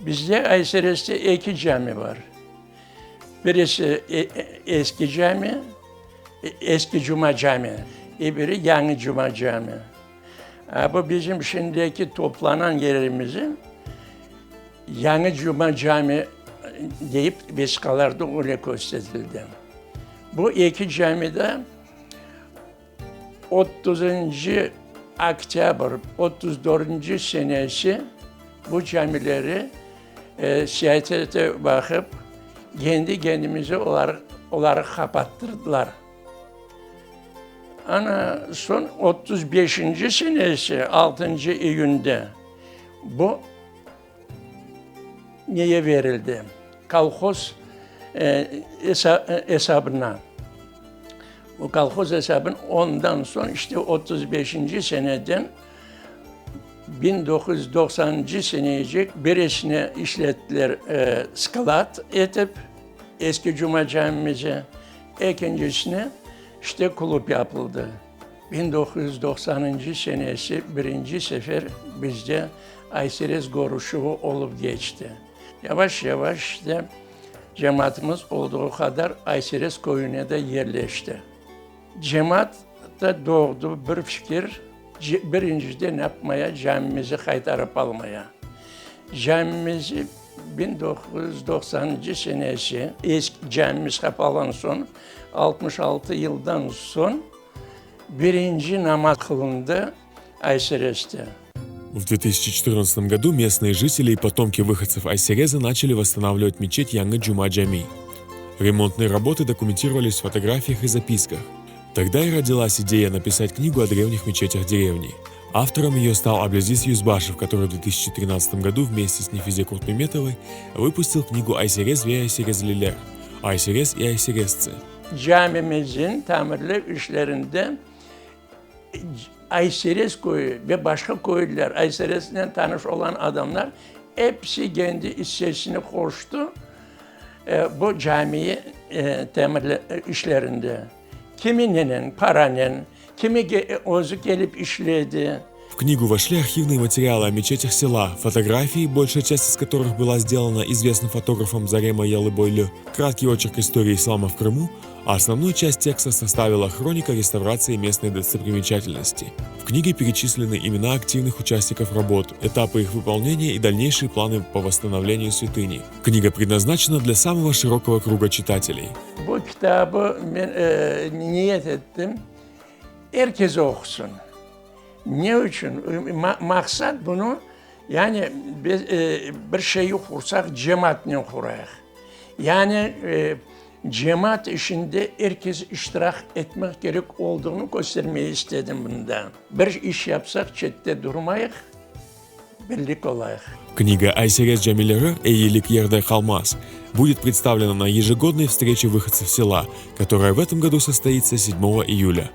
Bizde Ayserezde eki cami bar. Birisi eski cami, eski Cuma cami, ebiri yañı Cuma cami. Bu bizim şimdiki toplanan yerimizi yañı Cuma cami deyip vesiqalarda öyle köstetildi. Bu eki cami de Otuzıncı oktâbr 34-nci senesi bu camileri siyasete baqıp, kendi kendimize oları qapattırdılar. Ana, soñ 35-nci senesi altıncı iyünde bu neye verildi? Kolhoz esabına. Bu kolhoz esabın ondan soñ işte 35-nci seneden 1990-ncı seneyecek birisini işlettiler sklad etip, eski Cuma camimizi, ekincisini işte klub yapıldı. 1990-ncı senesi birinci sefer bizde Ayserez körüşüvi olıp keçti. Yavaş-yavaş işte cemaatımız olduğu qadar Ayserez köyüne de yerleşti. Cemaatta doğdu bir fikir, birinciden yapmaya, camimizi qaytarıp almaya. Camimizi 1990-ncı senesi eski camimiz qapalğan soñ, 66 yıldan soñ birinci namaz qılındı Ayserezde. В 2014 году местные жители и потомки выходцев Айсереза начали восстанавливать мечеть Яңы Джума Джами. Ремонтные работы документировались в фотографиях и записках. Тогда и родилась идея написать книгу о древних мечетях деревни. Автором ее стал Аблязиз Юзбашев, который в 2013 году вместе с Нефизе Куртмеметовой выпустил книгу «Айсерез ve Ayserezliler» «Айсерез и айсерезцы». Camimizin tamirlev işlerinde Ayserez köyü ve başqa köylüler, Aysereznen tanış olan adamlar episi kendi issesini qoştı bu camiyi tamirlev işlerinde. Kimi nenen, paranen, kimi özü kelip işledi. В книгу вошли архивные материалы о мечетях села, фотографии, большая часть из которых была сделана известным фотографом Заремой Ялыбойлю, краткий очерк истории ислама в Крыму, а основную часть текста составила хроника реставрации местной достопримечательности. В книге перечислены имена активных участников работ, этапы их выполнения и дальнейшие планы по восстановлению святыни. Книга предназначена для самого широкого круга читателей. Bu kitabı men niyet ettim, er kes oqusın. Ne içün? Maqsat bunı, yani biz bir şeyi qursaq, cemaatnen qurayıq. Yani cemaat işinde er kes iştirak etmek kerek olduğını köstermege istedim bunda. Bir iş yapsaq, çette durmayıq, birlik olayıq. Книга «Айсерез camileri Eyilik yerde qalmaz» будет представлена на ежегодной встрече выходцев села, которая в этом году состоится 7 июля.